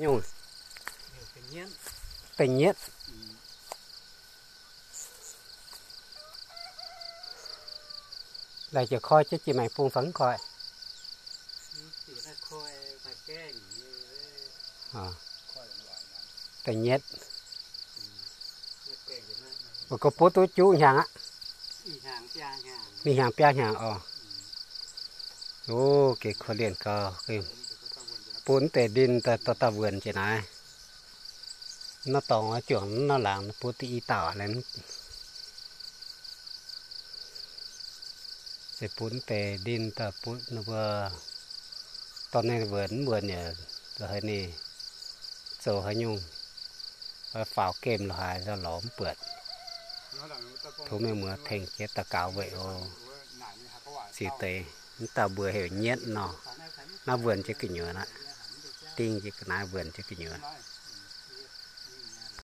Nyungc da'nyietv. Laih jiex koi jienv jiex maengx bung fai mv koi? Da'nyietv. Mbuo gorngv butv duqv juqv hnyangx aqv. Ninh hnyangx biaa hnyangx oc. O, geh korv-lienh gau. Butv deix ndin dauh dauh wuonc jiex naaiv. Naaiv dorngx juangc naaiv laangz butv diqv i dauh. Se butv deix ndin dauh butv ninh mbuo dorh ninh wuonc mv wuonc yaac la'haiz ninh zoux haaix nyungc, faaux gemh la'haaix lorz mv buatc. Tov mienh muoz tengx jienv daux gaux weic oc. Ziux deix mv dauh mbuo heuc Nyietv nor. Naaiv wuonc jiex gu'nyuoz aqv. Ding jiex ga'naaiv wuonc jiex gu'nyuoz.